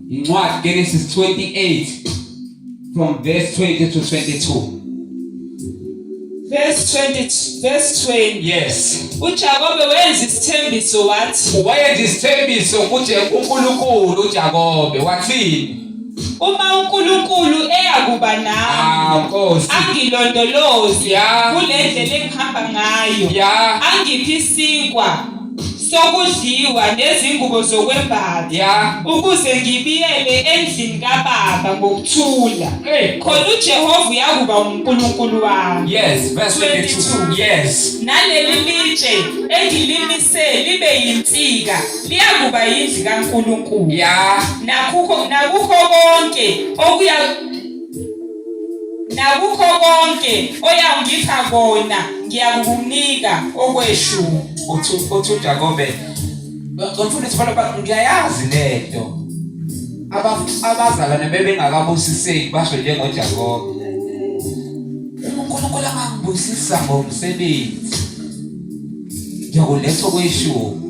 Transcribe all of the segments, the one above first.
Incwadi Genesis 28 from verse 20 to 22. Verse 20. Yes. uJakobe wenza isithembiso wathi. Wayenza isithembiso kuNkulunkulu uJakobe wathini? Uma uNkulunkulu eyakuba nami, Nkosi. angilondoloze kule ndlela engihamba ngayo, angiphi isinkwa sokudliwa nezingubo zokwembatha, ukuze ngibiyele endlini kaBaba ngokuthula. Khona uJehova uyakuba uNkulunkulu wami. Yes, verse 22. Yes. Naleli litshe engilimise libe yinsika liyakuba yindlu kaNkulunkulu. Nakukho konke oyangipha kona ngiyakukunika okweshumi. Uthi uJakobe ngomfundisi bala ngiyayazi lento abazalwane bebengakabusiseki basho njengoJakobe. uNkulunkulu angangibusisa ngomsebenzi ngiyakuletha kweshumi.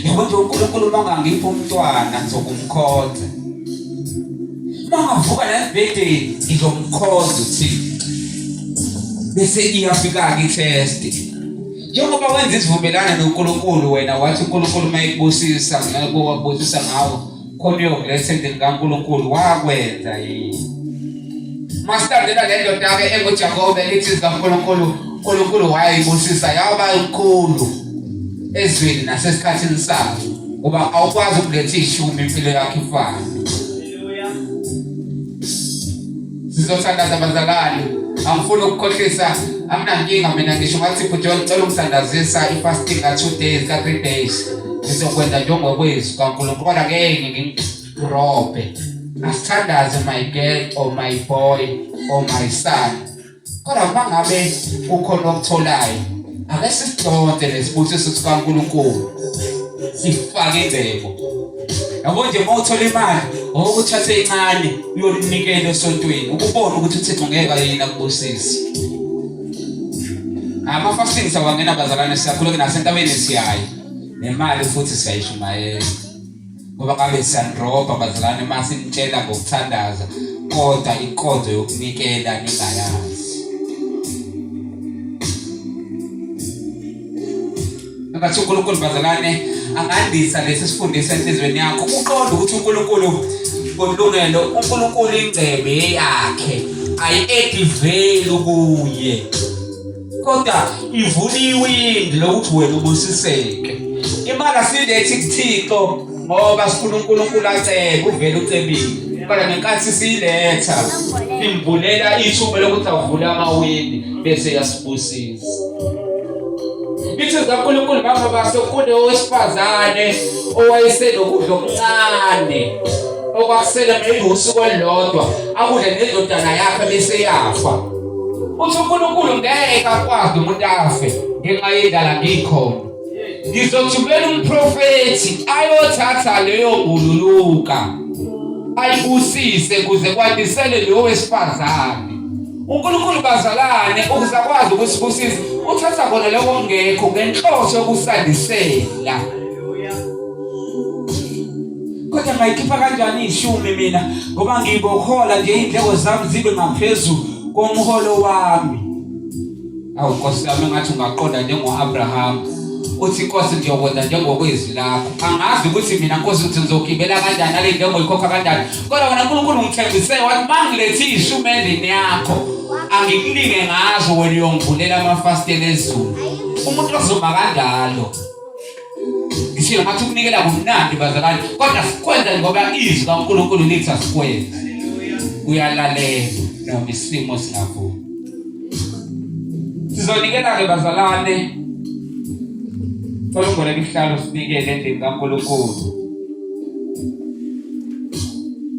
Yabo nje uNkulunkulu mangangipha umntwana ngizokumkhonza. Mangavuka nesibhedeni ngizomkhonza uThixo. Bese iyafika itest. Njengoba wenza isivumelano noNkulunkulu wena wathi uNkulunkulu mayekubusisa ngakubusisa ngawo khona uyokuletha endlini kaNkulunkulu wakwenza yini. Masitandela le ndoda ke engoJakobe lithi kaNkulunkulu wayibusisa yaba inkulu ezweni nasesikhathini sayo kuba awukwazi ukuletha ishumi impilo yakhe ifana. Sizothandaza abazalwane, angifuni ukukhohlisa, amnankinga mina ngisho ngathi John cela ungithandazisa ifasting ka 2 days ka 3 days. Ngizokwenza njengokwezwi kaNkulunkulu kodwa ngeke ngirobhe. Asithandaze my girl or my boy or my son. Kodwa mangabe ukhona okutholayo, ake sisidonse lesibusiso sikaNkulunkulu. Sifake indlebo. Yabo nje mawuthola imali, ukuthatha encane uyolinikela esontweni, ukubona ukuthi uThixo ngeke yena kubusisi. Ama-fasting sawangena abazalwane siyakhuleka nasentabeni siyayi. Nemali futhi siyayishumayela. Ngoba ngabe siyandroba abazalwane mase nitshela ngokuthandaza kodwa inkonzo yokunikela ningayazi. Ngathi uNkulunkulu bazalwane angandisa lesi sifundise enhlizweni yakho uqonda ukuthi uNkulunkulu ngolungelo uNkulunkulu ingcebe yakhe ayi-activate kuye kodwa ivuliwe indi lokuthi wena ubusiseke. Imali asilethi kuThixo ngoba sifuna uNkulunkulu acebe uvele ucebile kodwa ngenkathi siyiletha imvulela ithuba lokuthi avule amawindi bese yasibusisa. Bithi zaNkulunkulu baba basokune owesifazane owayesenokudla okuncane okwakusela maybe usuku olulodwa akudle nendodana yakhe bese yafa. Uthi uNkulunkulu ngeke akwazi umuntu afe ngenxa yendala ngikhona. Ngizothumela umprofeti ayothatha leyo ngululuka ayibusise kuze kwandisele lo wesifazane. uNkulunkulu bazalane ukuzakwazi ukusibusisa uthatha khona lokho ngekho ngenhloso yokusandisela. Kodwa mayikhipha kanjani ishumi mina ngoba ngibokhola nje indleko zami zibe ngaphezulu komholo wami. Awu Nkosi yami ngathi ungaqonda njengoAbraham uthi Nkosi ngiyokwenza njengokwezwi lakho. Angazi ukuthi mina Nkosi uthi ngizogibela kanjani nale ndengo ikhokha kanjani kodwa wena uNkulunkulu ngithembise wathi mangilethi ishumi endlini yakho angikulinge ngazo wena uyongivulela amafastela ezulu. Umuntu ozoma kanjalo ngisho ngathi ukunikela kumnandi bazalwane kodwa sikwenza ngoba izwi kaNkulunkulu lithi asikwenze. Uyalalela noma isimo singavumi. Sizonikela ke bazalwane Ngolongole isihlalo sinikele endlini kaNkulunkulu.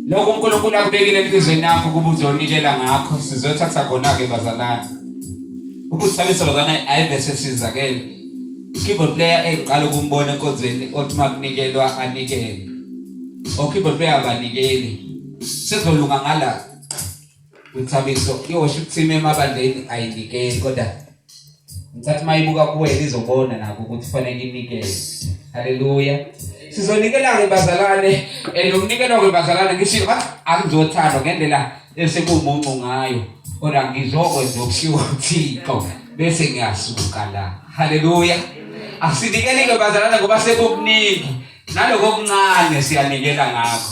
Lokho uNkulunkulu akubekile enhlizweni yakho kuba uzonikela ngakho sizothatha khona ke bazalwane. Ukuthabisa bazalwane ayibese sizakele. Keyboard player engiqala ukumbona enkonzweni othi makunikelwa anikele. Keyboard player abanikeli. Sizolunga ngala. Uthabiso yosho ukuthi emabandleni ayinikeli kodwa ngithi mayibuka kuwena izobona nako ukuthi fanele inikele. Haleluya. Sizonikela-ke bazalwane, lokunikelwa-ke bazalwane ngisho angizothandwa ngendlela esekumuncu ngayo, kodwa ngizokwenza okushiwo uThixo bese ngiyasuka la. Haleluya. Asinikele-ke bazalwane ngoba sekukuningi, naloko okuncane siyanikela ngakho.